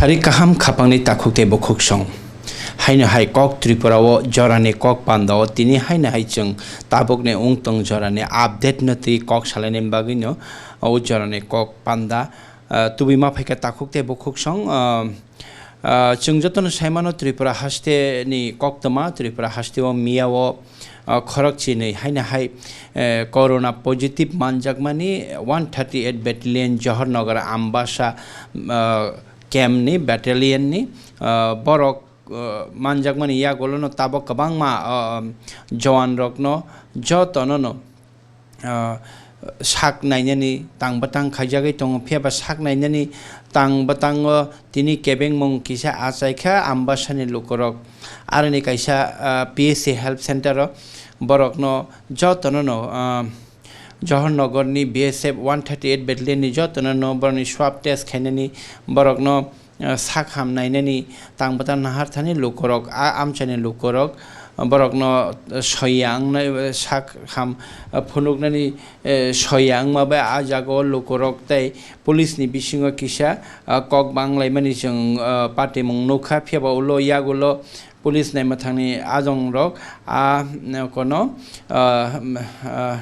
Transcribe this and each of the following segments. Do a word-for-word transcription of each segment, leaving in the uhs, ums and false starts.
Ari kaham khapangni takhuk tei bukhuk song. Haino hai kok Tripura o jorani kok panda o tini haino hai chwng tabukni wngtong jorani update no twi kok salaini bagwi no o jorani kok panda, ah, tubui ma phaikha takhuk tei bukhuk song, ah, ah, chwng jotono saimano Tripura haste ni koktwma, Tripura haste o miya o ah, khorok chinwi haino hai, eh, corona positive manjakmani one thirty eight Battalion Johor Nagar Ambasa, ah, camp ni battalion ni, ah, borok, ah, manjakmani yagulono tabok kwbangma, ah, jowan rokno jotono no, ah, sak nainani tang bwtang khaijagwi tongo, phiya ba sak nainani tang bwtango tini kebengmung kisa achaikha Ambasani lukurok. Aroni kaisa, ah, P S C Health Center o borokno jotono no, ah, Johor Nagar ni B S F one thirty eight Battalion ni jotono no borokni swab test khainani borokno, ah, sak ham nainani tang bwtang nahar thani lukurok, a amchaini lukurok, ah, borokno soiya wngnai, sak ham, ah, phunuknani, eh, soiya wngma bai a jaga o lukurok tei police ni bisingo kisa, ah, kok banglaimani chwng, ah, patimung nukha, phiya ba ulo yagulo police naima thangni ajong rok a, mm, kono, ah, mm, ah,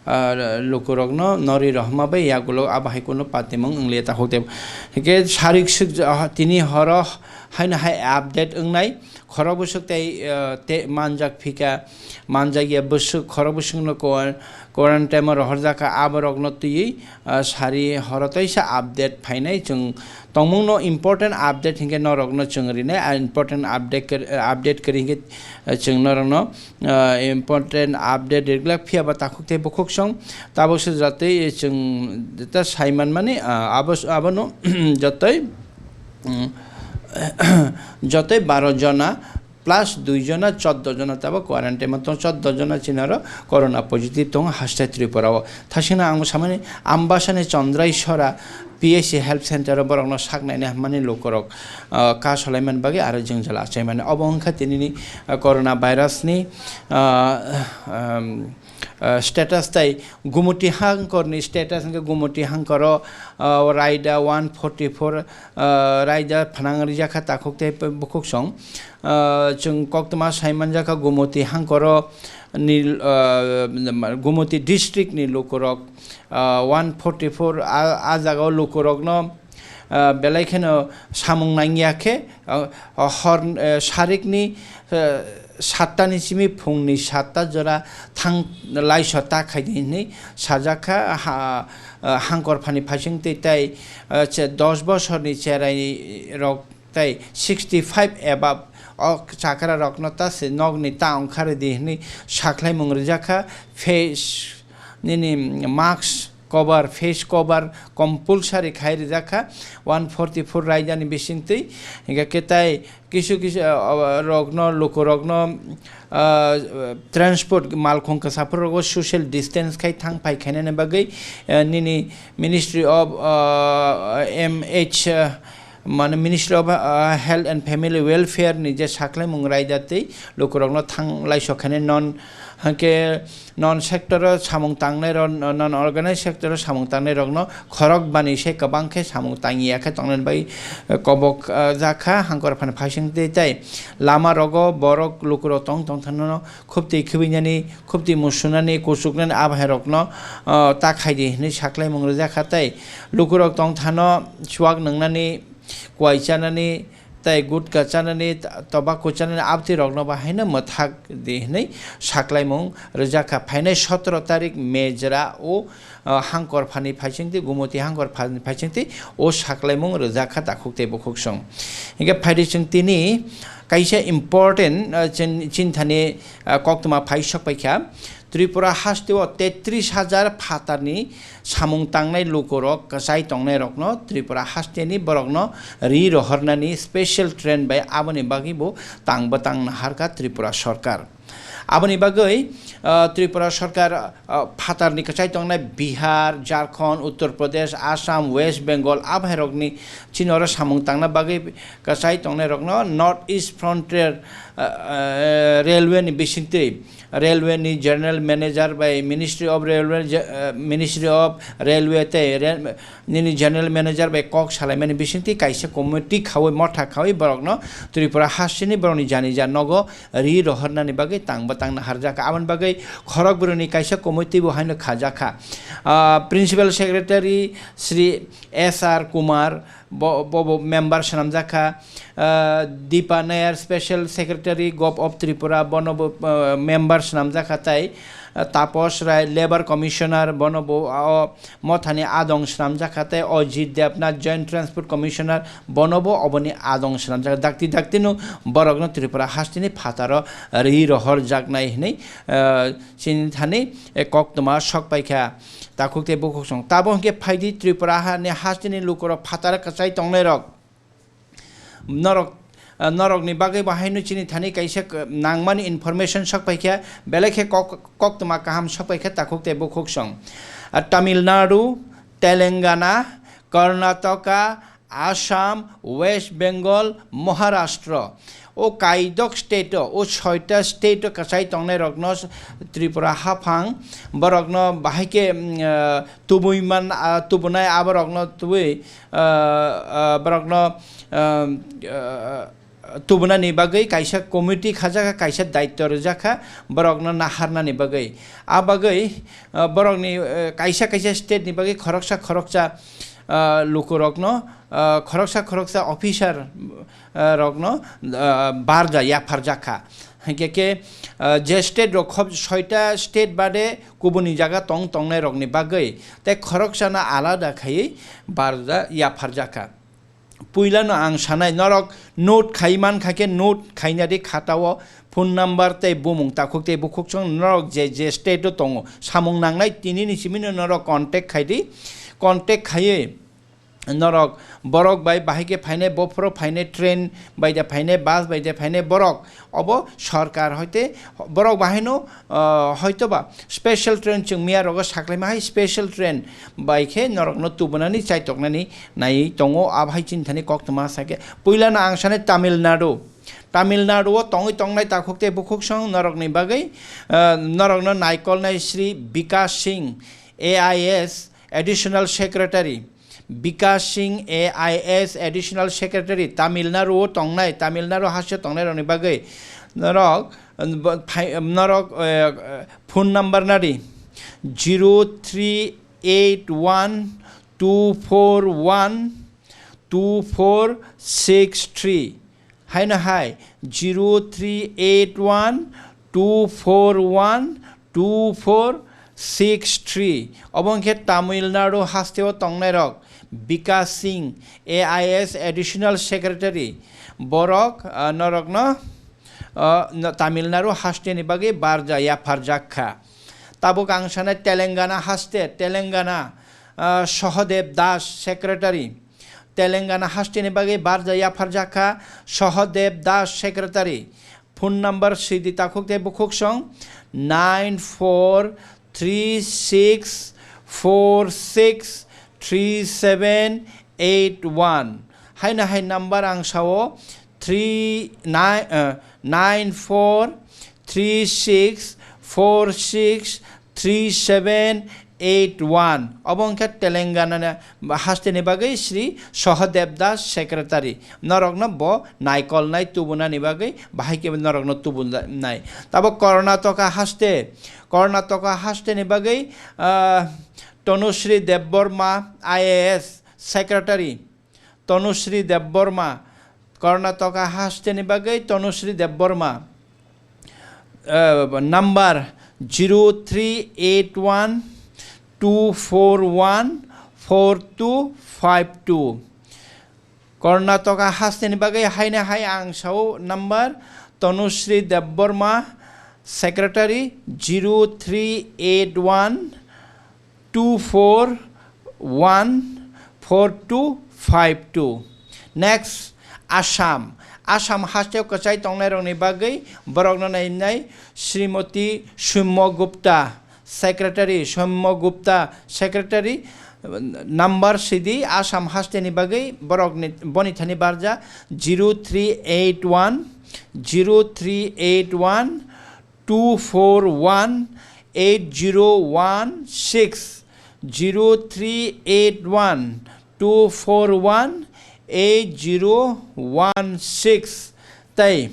ah, lukurokno nori rohma bai yagulo abo hai kono patimung wngli ta hokte. Hingke sarik sik ja-, tini horo haino hai update wngnai khorok bwswk tei, ah, te manjak phika, manjak ya bwswk khorok bwswkno ko-, quarantine o rohorjak kha, aborokno twiwi, ah, sari horo teisa update phainai. Chwng tongmungno important update hinkhe norokno chwng rinai, ah, important update kar-, update kwrwi hinkhe, ah, chwng norokno, ah, important update rijak, phiya ba takhuk tei bukhuk song tabuk se jatwi chwng ta sai manmani, ah, abo, abono jotoi, mm, jotoi baro jona plus dui jona, chordo jona tabuk quarantine o tong, chordo jona chini oro corona positive tongo haste Tripura o. Thasingno ang bo samani Ambasani Chondraisora P S C Health Center o borokno sak naina hwnmani lukurok, ah, ka solaiman bagwi aro jwngjal achaimani. Obo wngkha tinini, ah, corona virus ni, ah, um, ah, status tei Gumuti Hangkor ni status hwnkhe Gumuti Hangkor o, ah, raida one forty four, ah, raida phnang rijak kha takhuk tei bukhuk song. Ah, chwng koktwma sai manjak kha Gumuti Hangkor o ni, ah, Gumuti district ni lukurok, ah, one forty four a, a jaga o lukurokno, ah, belai kheno samung nangya khe, ah, hor, eh, sarikni, eh, satta ni simi phungni satta jora thang laiso ta khaidi hinwi sajak kha, ha, ah, Hangkor phani phaising twi tai, ah, che dos bosorni cherai rok tei sixty five above o chakra rokno ta se nokni ta ongkha rwdi hinwi sakhlaimung rijak kha. Face nini mask cover, face cover compulsory khai rijak kha one forty four raidani bisingtwi. Hingkha khe tai kisu kisu, ah, ah, rokno, lukurokno, ah, transport malkhung kwchaphurogo social distance khai thang phai khainani bagwi, ah, nini Ministry of, ah, M H, ah, mane Ministry of, ah, Health and Family Welfare ni je sakhlaimung raida tei lukurokno thang laisok khainai non, hwnkhe non sector o samung tangnai rok, non organized sector o samung tangnai rokno khorok bani se kwbang khe samung tangya khe tongnani bai, eh, kobok, ah, jakha Hangkor phani phaising tei tai lama rogo borok lukurok tong tong thangno khuptwi khibinani, khuptwi musunani, kuchuknani abo hai rokno, ah, ta khaidi hinwi sakhlaimung rijak kha tei lukurok tong thano chuak nwngnani, kwai chanani, tei gutka chanani, ta-, tobacco chanani abtwi rokno bo haino mwthak di hinwi sakhlaimung rijak kha. Phainai sotoro tarik May jora o, ah, Hangkor phani phaisingtwi, Gumuti Hangkor phani phaisingtwi o sakhlaimung rijak kha takhuk tei bukhuk song. Hingkhe phaidi chwng tini kaisa important, ah, chin-, chinthani, ah, koktwma phai sok paikha. Tripura hasteo tetris hajar phatarni samung tangnai lukurok kwchai tongnairokno Tripura hasteni borokno ri rohornani special train bai aboni bagwibo tang bwtang naharkha Tripura sorkar. Aboni bagwi, ah, Tripura sorkar, ah, phatarni kwchai tongnai Bihar, Jharkhand, Uttar Pradesh, Assam, West Bengal, abahairokni chini oro samung tangna bagwi kwchai tongnairokno North East Frontier, ah, ah, Railway ni bisingtwi Railway ni General Manager bai Ministry of Railway, je-, eh, Ministry of Railway tei rail-, nini General Manager bai kok salaimani bisingtwi kaisa committee khaui, motha khaui borokno Tripura hasteni borokni jani ja nogo ri rohornani bagwi tangbo tangna harjakha. Aboni bagwi khorok brwini kaisa committee bo haino khajakha. Ah, Principal Secretary Shri S R Kumar, bo, bo, bo member swnamjakha. Ah, Deepa Nair, Special Secretary, Govt of Tripura, bono bo, ah, member swnamjakha, tei, ah, Taposh Rai, Labour Commissioner, bono bo, ah, o mothani adong swnamjakha, tei Ajit Debnath, Joint Transport Commissioner, bono bo oboni adong swnamjakha. Dakti daktino borokno Tripura hasteni phataro ri rohorjaknai hwnwi, ah, chini thani, eh, koktwma sok paikha. Takhuk tei bukhuk song. Tabo hwnkhe phaidi Tripura hani hasteni lukurok phataro kwchai tongnairok. Norok, ah, norokni bagwi bo haino chini thani kaisa k-, nangmani information sok paikha, belai khe kok-, koktwma kaham sok paikha takhuk tei bukhuk song. Ah, Tamil Nadu, Telangana, Karnataka, Assam, West Bengal, Maharashtra. O kaidok state o, o soita state o kwchai tongnairokno Tripura haphang, borokno bahai khe, mm, ah, tubui man, ah, tubunai aborokno tubui, ah, ah, borokno, ah, ah, tubunani bagwi kaisa committee khajakha, kaisa daityo rwjakha, borokno naharnani bagwi. A bagwi, ah, borokni, eh, kaisa kaisa state ni bagwi khoroksa khoroksa, ah, lukurokno, ah, khoroksa khoroksa officer, ah, rokno, ah, barja yapharjakha. Hinkhe khe, ah, je state rok khop soita state bade kubuni jaga tong tongnai rokni bagwi tei khoroksano alada khaiwi barja yapharjakha. Puilano ang sanai, norok note khai mankha khe note khaina di khatao phone number tei bumung takhuk tei bukhuk song norok je je state o tongo samung nangnai tinini simino norok contact khai di, contact khaiwi norok borok bai bahai khe phainai, bophoro phainai, train bai de phainai, bus bai de phainai, borok obo sorkar hoite borok bahaino, ah, hoitoba special train chwng miya rogo saklaima hai special train bai khe norokno tubunani chaitoknani nai tongo, abo hai chini thani koktwma sakhe. Puilano ang sanai Tamil Nadu. Tamil Nadu o tongwi tongnai takhuk tei bukhuk song norokni bagwi, ah, norokno naikolnai Shri Bikash Singh, A I S, Additional Secretary. Bikash Singh, A I S, Additional Secretary, Tamil Nadu o tongnai, Tamil Nadu haste tongnai rokni bagwi norok, bo-, phai-, norok, eh, phone number nadi, zero three eight one two four one two four six three. Haino hai, zero three eight one two four one two four six three. Obo hwnkhe Tamil Nadu hasteo tongnairok Bikash Singh, A I S Additional Secretary. Borok, ah, norokno, ah, no, Tamil Nadu hasteni bagwi barja yapharjak kha. Tabuk ang sanai Telangana haste, Telangana, ah, Sahadev Das, Secretary. Telangana hasteni bagwi barja yapharjak kha Sahadev Das, Secretary. Phone number sidi takhuk tei bukhuk song nine four three six four six three seven eight one. Haino hai number ang sao three nine, eh, nine four three six four six three seven eight one. Obo wngkha Telangana hasteni bagwi Shri Sahadev Das, Secretary. Norokno bo naikolnai tubunani bagwi bahai khe norokno tubunai. Tabuk Karnataka haste, Karnataka hasteni bagwi, ah, Tanushree Debbarma, I A S, Secretary. Tanushree Debbarma, Karnataka hasteni bagwi Tanushree Debbarma, eh, number zero three eight one two four one four two five two. Karnataka hasteni bagwi haino hai ang sao number Tanushree Debbarma, Secretary, zero three eight one two four one four two five two. Next, Assam. Assam hasteo kwchai tongnairokni bagwi borokno nainai Srimati Soumya Gupta, Secretary, Soumya Gupta, Secretary, number sidi Assam hasteni bagwi borokni, boni thani barja zero three eight one, zero three eight one, two four one eight zero one six, zero three eight one two four one eight zero one six. Tei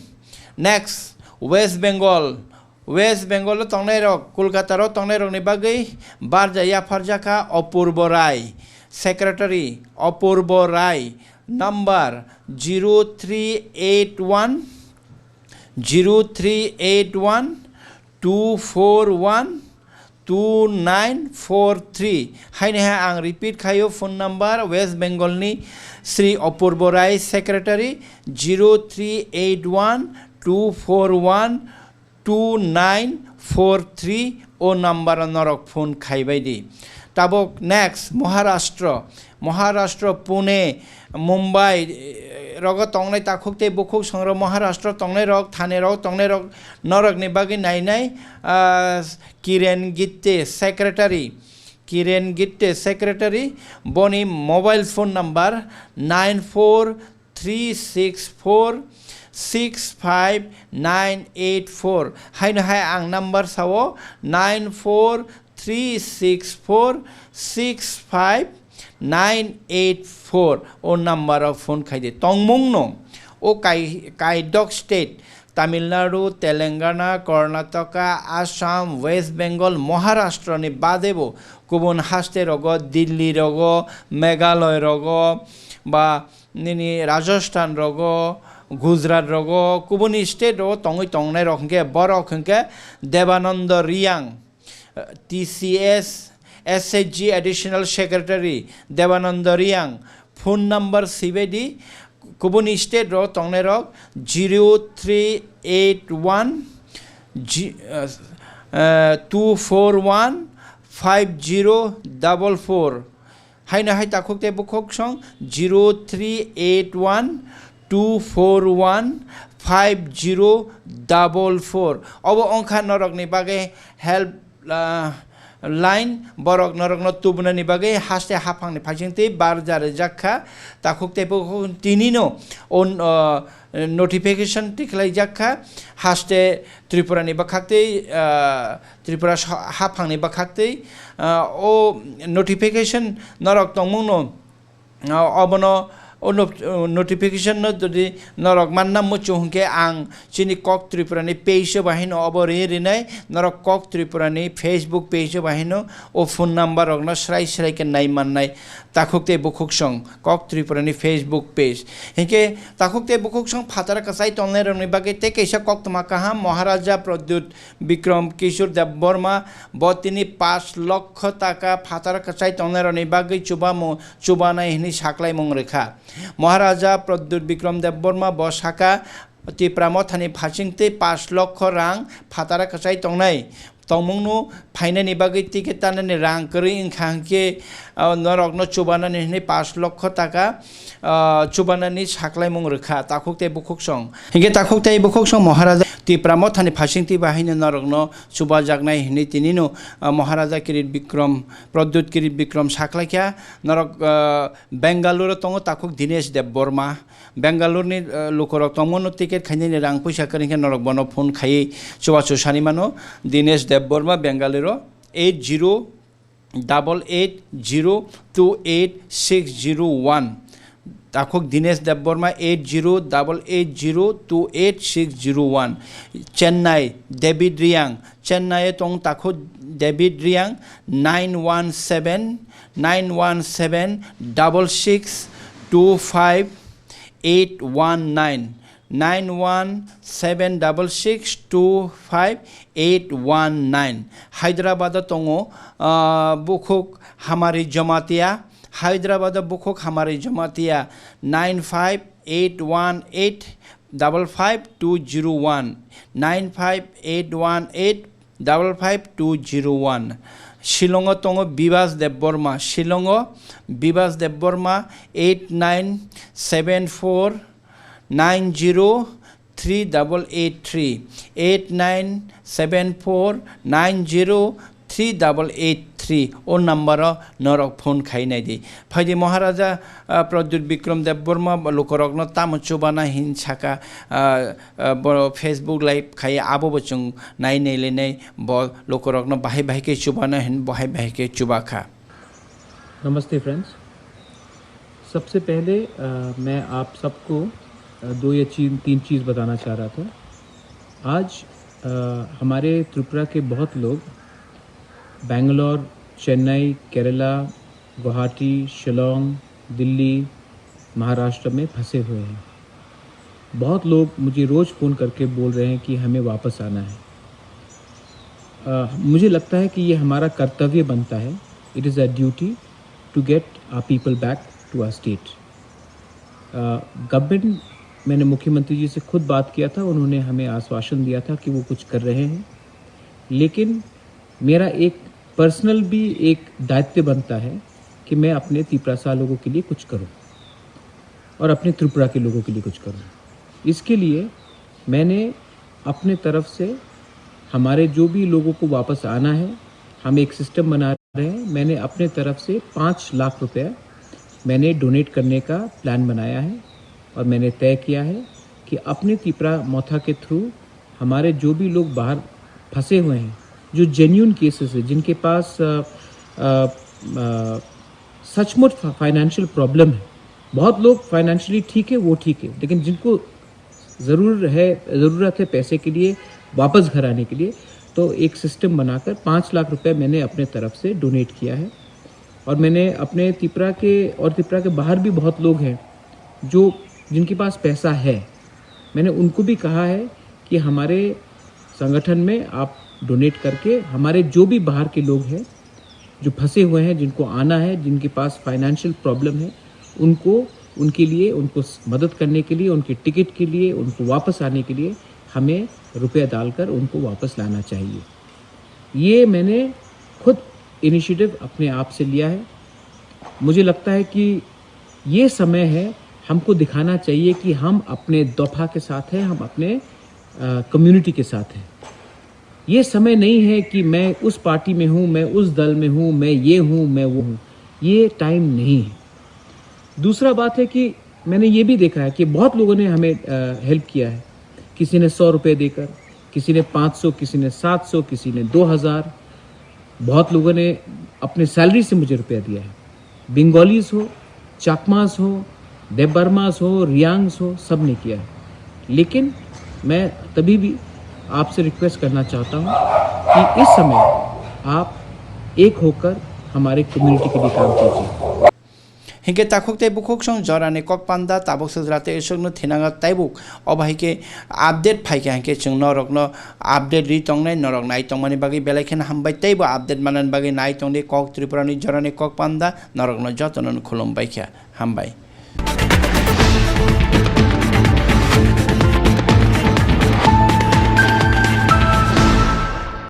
next, West Bengal, West Bengal o tongnai rok, Kolkata ro tongnai rok ni bagwi barja yapharjak kha Apurbo Rai, secretary Apurbo Rai, number zero three eight one, zero three eight one two four one two nine four three. Haino hai ang repeat khaio, phone number West Bengal ni Sri Apurbo Rai, secretary, zero three eight one two four one two nine four three, o number o norok phone khaibai di. Tabuk next, Maharashtra, Maharashtra, Pune, Mumbai, eh, rogo tongnai takhuk tei bukhuk songrok, Maharashtra tongnai rok, Thane rok tongnai rok, norok ni bagwi nainai, ah, Kiren Gitte, secretary, Kiren Gitte, secretary, boni mobile phone number nine four three six four six five nine eight four. Haino hai ang number sao, nine four three six four six five nine eight four, o number o phone khai di. Tongmung no o kai, kaidok state, Tamil Nadu, Telangana, Karnataka, Assam, West Bengal, Maharashtra ni bade bo kubun haste rogo, Delhi rogo, Meghalaya rogo, ba nini Rajasthan rogo, Gujarat rogo, kubuni state rogo tongwi tongnai rok hwnkhe, borok hwnkhe Debananda Riyang, eh, T C S S H G Additional Secretary Debananda Riyang, phone number sibaidi, kubuni state rogo tongnai rok zero three eight one, G-, eh, eh, two four one five zero double four. Haino hai takhuk tei bukhuk song zero three eight one two four one five zero double four. Obo wngkha norokni bagwi help, ah, line, borok norokno tubunani bagwi haste haphangni phaising tei barja rijak kha. Takhuk tei bukhuk tinino on, ah, notification tikhlaijak kha, haste Tripura ni bwkhak tei, ah, Tripura sa-, haphang ni bwkhak tei, ah, o notification norok tongmung no, ah, obono o not-, o notification no jodi norok manna muchung hwnkhe ang chini Kok Tripura ni page o bahai no obo ri rinai, norok Kok Tripura ni Facebook page o bahai no o phone number rok no srai srai khe nai mannai. Takhuk tei bukhuk song Kok Tripura ni Facebook page. Hinkhe takhuk tei bukhuk song phataro kwchai tongnai rokni bagwi tei kaisa koktwma kaham, Maharaja Pradyut Bikram Kishore Debbarma bo tini pash lokho taka phataro kwchai tongnai rokni bagwi chubamo, chubanai hwnwi saklaimung rwkha. Maharaja Pradyut Bikram Debbarma bo saka, Tipra Mothani phasing tei pash lokho rang phataro kwchai tongnai. Tongmungno phainani bagwi ticket tanani rang kwrwi wngkha hwnkhe, ah, norokno chubanani hwnwi pash lokho taka, ah, chubanani saklaimung rwkha takhuk tei bukhuk song. Hinkhe takhuk tei bukhuk song Maharaja Tipra Mothani phasing twi bahaino norokno chubajaknai hwnwi tinino, ah, Maharaja Kirit Bikram, Pradyut Kirit Bikram saklaikha. Norok, ah, Bengaluru tongo takhuk Dinesh Debbarma. Bengaluru ni, eh, lukurok tongmano ticket khainani rang puisa kwrwi khe norok bono phone khaiwi chubachu sani mano. Dinesh Debbarma, Bengaluru, eight zero double eight zero two eight six zero one. Takhuk Dinesh Debbarma, eight zero double eight zero two eight six zero one. Chennai, David Riang, Chennai tong takhuk David Riang, nine one seven, nine one seven double six two five eight one nine, nine one seven double six two five eight one nine. Hyderabad o tongo, ah, bukhuk Hamari Jamatia, Hyderabad o bukhuk Hamari Jamatia, nine five eight one eight double five two zero one, nine five eight one eight double five two zero one. Shillong o tongo Bibas Debbarma, Shillong o Bibas Debbarma, eight nine seven four nine zero three double eight three, eight nine seven four nine zero three double eight three. three o number o norok phone khai nai di. Phaidi Maharaja, ah, Pradyut Bikram Debbarma lukurokno tamo chubana hin saka, ah, ah, bo Facebook live khai abo bo chwng nai nai le nai bo lukurokno bahai bahai khe chubana hin bahai bahai khe chubakha. नमस्ते फ्रेंड्स, सबसे पहले, अ, मैं आप सबको, अ, दो या चीज, तीन चीज़ बताना चाह रहा था। आज, अ, हमारे त्रिपुरा के बहुत लोग बैंगलोर, चेन्नई, केरला, गुवाहाटी, शिलोंग, दिल्ली, महाराष्ट्र में फंसे हुए हैं। बहुत लोग मुझे रोज़ फ़ोन करके बोल रहे हैं कि हमें वापस आना है। अ, मुझे लगता है कि ये हमारा कर्तव्य बनता है, it is a duty to get our people back to our state। अ, गवर्नमेंट, मैंने मुख्यमंत्री जी से खुद बात किया था, उन्होंने हमें आश्वासन दिया था कि वो कुछ कर रहे हैं, लेकिन मेरा एक पर्सनल भी एक दायित्व बनता है कि मैं अपने तिपरासा लोगों के लिए कुछ करूं और अपने त्रिपुरा के लोगों के लिए कुछ करूं। इसके लिए मैंने अपने तरफ से, हमारे जो भी लोगों को वापस आना है, हम एक सिस्टम बना रहे हैं। मैंने अपने तरफ से पाँच लाख रुपए मैंने डोनेट करने का प्लान बनाया है और मैंने तय किया है कि अपने तिपरा मोथा के थ्रू हमारे जो भी लोग बाहर फंसे हुए हैं, जो जेन्युइन केसेस है, जिनके पास, अ, अ, अ, सचमुच फा-, फाइनेंशियल प्रॉब्लम है। बहुत लोग फाइनेंशियली ठीक है, वो ठीक है, लेकिन जिनको ज़रूर है, ज़रूरत है पैसे के लिए, वापस घर आने के लिए, तो एक सिस्टम बनाकर पाँच लाख रुपए मैंने अपने तरफ से डोनेट किया है। और मैंने अपने तिपरा के, और तिपरा के बाहर भी बहुत लोग हैं जो, जिनके पास पैसा है, मैंने उनको भी कहा है कि हमारे संगठन में आप डोनेट करके हमारे जो भी बाहर के लोग हैं, जो फंसे हुए हैं, जिनको आना है, जिनके पास फाइनेंशियल प्रॉब्लम है, उनको, उनके लिए, उनको स-, मदद करने के लिए, उनके टिकट के लिए, उनको वापस आने के लिए हमें रुपया डालकर उनको वापस लाना चाहिए। ये मैंने खुद इनिशिएटिव अपने आप से लिया है। मुझे लगता है कि ये समय है, हमको दिखाना चाहिए कि हम अपने दफा के साथ हैं, हम अपने, अ, कम्युनिटी के साथ हैं। ये समय नहीं है कि मैं उस पार्टी में हूँ, मैं उस दल में हूँ, मैं ये हूँ, मैं वो हूँ। ये टाइम नहीं है। दूसरा बात है कि मैंने ये भी देखा है कि बहुत लोगों ने हमें, अ, हेल्प किया है। किसी ने सौ रुपये देकर, किसी ने पाँच सौ, किसी ने सात सौ, किसी ने दो हज़ार। बहुत लोगों ने अपने सैलरी से मुझे रुपया दिया है। बंगालीज हो, चाकमास हो, देबबर्मास हो, रियांग्स हो, सब ने किया है। लेकिन मैं तभी भी आपसे रिक्वेस्ट करना चाहता हूँ कि इस समय आप एक होकर हमारे कम्युनिटी के लिए काम कीजिए। Hinkhe takhuk tei bukhuk song jorani kok panda tabuk sujra tei isukno thinango taibo obo hai khe update phaikha hinkhe chwng norokno update ri tongnai, norok nai tongmani bagwi belai kheno hambai teibo update manani bagwi nai tongdi kok Tripurani jorani kok panda norokno jotono khulumbaikha, hambai.